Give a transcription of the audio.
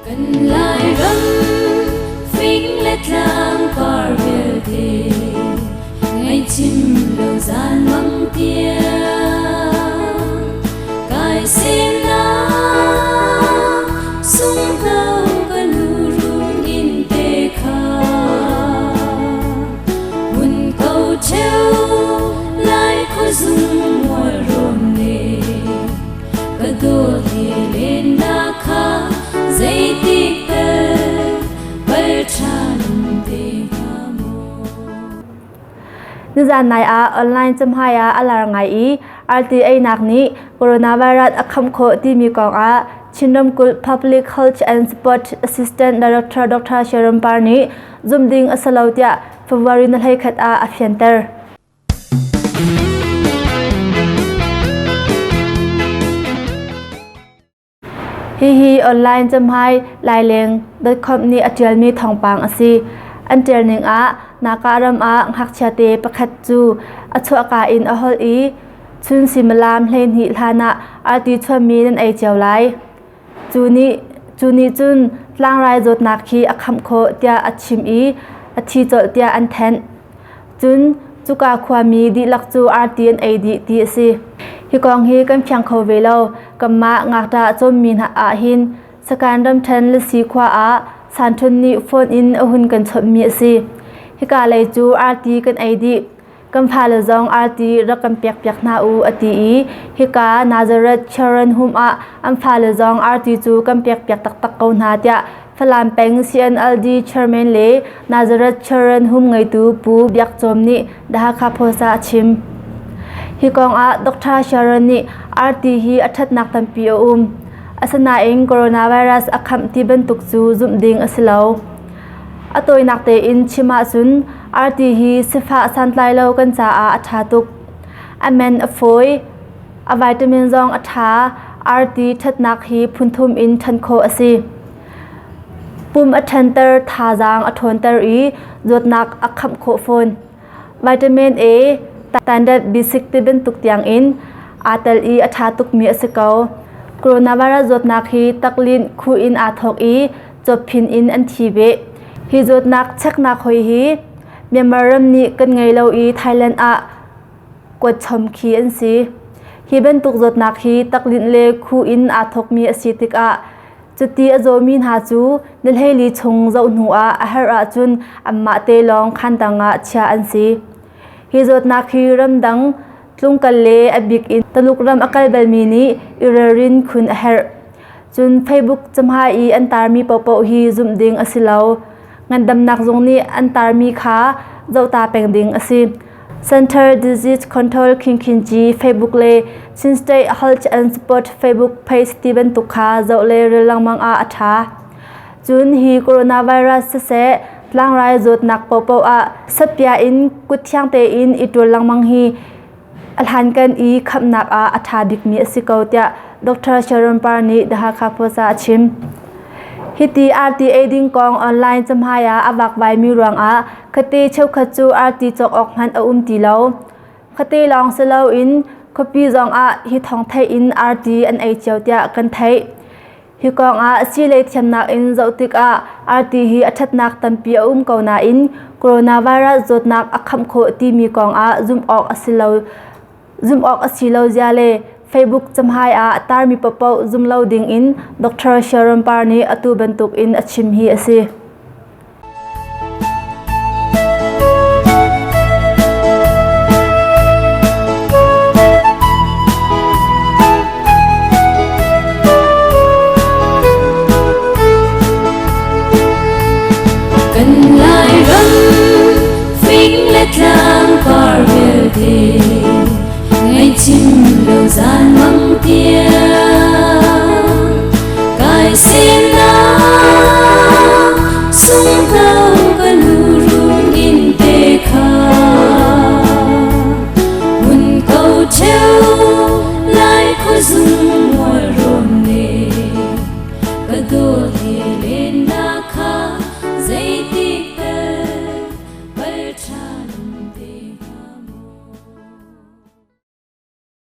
Kan Lairam fing le tlang par vialte ngaihchim lo zan mang tiang kai semnak sunghno ka nu run in te kha mun ko cheu lai khuazung mual rawn le ka dawt he len na kha zeitik tal pal ṭhan te hnga maw. Nizan nai ah online camhai ah a lar ngai i arti einak nih coronavirus a kham khawh timi kong ah Chin ramkulh Public Health and Support Assistant Director Dr. Sharon Par nih zumh ding a si lo tiah February na 11 ah a fianter. Hihi online camhai laileng.com nih a ṭialmi thawngpang a si. An ṭialning ah Naka ram ah ngakchiate pakhat cu a chuahka in a holh i chun suimilam 12 hlan ah arti chuanmi nan ei cio lai. Cu nih cun tlangrai zawtnak khi a khamh khawh tiah a chim i a thi colh tiah an thenh. Cun cuka khuami dihlak cu arti an ei dih ti a si. Hi kong hi kan fiang kho ve lo. Kanmah ngakṭah cawmmi hna ahhin Sakan ramṭhen Lasi khua ah Sanṭhun nih phone in a hun kan chawnhmi a si. Hika lei cu arti kan ei dih. Kan fale zong arti rak kan pekpiak hna u a ti i hika Nazareth Children Home ah an fale zong arti cu kan pekpiak taktak ko hna tiah Falam peng CNLD chairman le Nazareth Children Home ngeitu Pu Biak Cawm nih The Hakha Post ah a chim. Hi kong ah Dr. Sharon nih RT hi a ṭhatnak tampi a um. Asinain coronavirus a khamh ti bantuk cu zumh ding a si lo. A tawinak tein chim ahcun RT hi sifah santlai lo kan caah a ṭha tuk. A men a fawi, a vitamin zong a ṭha. RT ṭhatnak hi phunthum in ṭhan khawh a si. Pum a ṭhanter, thazaang a ṭhawnter i zawtnak a khamh khawh fawn. Vitamin A, standard B6 ti bantuk tiangin aa tel i a ṭha tukmi a si ko. Coronavirus zawtnak hi taklinh khuh in aa thawk i cawpphin in an thi beh. Hi zawtnak cheknak hoi hi Myanmar ram nih kan ngei lo i Thailand ah kuatchom khi an si. Hi bantuk zawtnak hi taklinh le khuh in aa thawkmi a si tikah cuti a zawmi hna cu ni 14 chung zoh hnu ah a herh ahcun anmah te lawng khaan dang ah chiah an si. Hi zawtnak hi ramdang tlungkal le a bik in Taluk ram a kal balmi nih i ralrin khun a herh. Cun Facebook camhai i an tarmi paohpaoh hi zumh ding a si lo. Ngandamnak zung nih an tarmi kha zohta peng ding a si. Center Disease Control Khinkhinci Facebook le Chin State Health and Support Facebook page ti bantuk kha zoh le rel lengmang ah a ṭha. Cun hi coronavirus siseh tlangrai zawtnak paohpaoh ah satpia in kut thiang tein i ṭawl lengmang hi a hlankan i khamhnak ah a ṭha bikmi a si ko tiah Dr. Sharon Par nih The Hakha Post ah a chim. Hiti RTA ding kong online camhai ah a vakvaimi ruangah Khate cheukhat cu arti cawk awk hmanh a um ti lo. Khate lawng si loin khuapi zongah hi thawng theih in arti an ei cio tiah kan theih. Hi kong ah siilei thiamnak in zoh tikah arti hi a ṭhatnak tampi a um ko nain coronavirus zawtnak a khamh khawh timi kong ah zumh awk a si lo. Zumh awk a si lo zia le Facebook camhai ah tarmi paohpaoh zum lo ding in Dr. Sharon Par nih atu bantuk in a chim hi a si.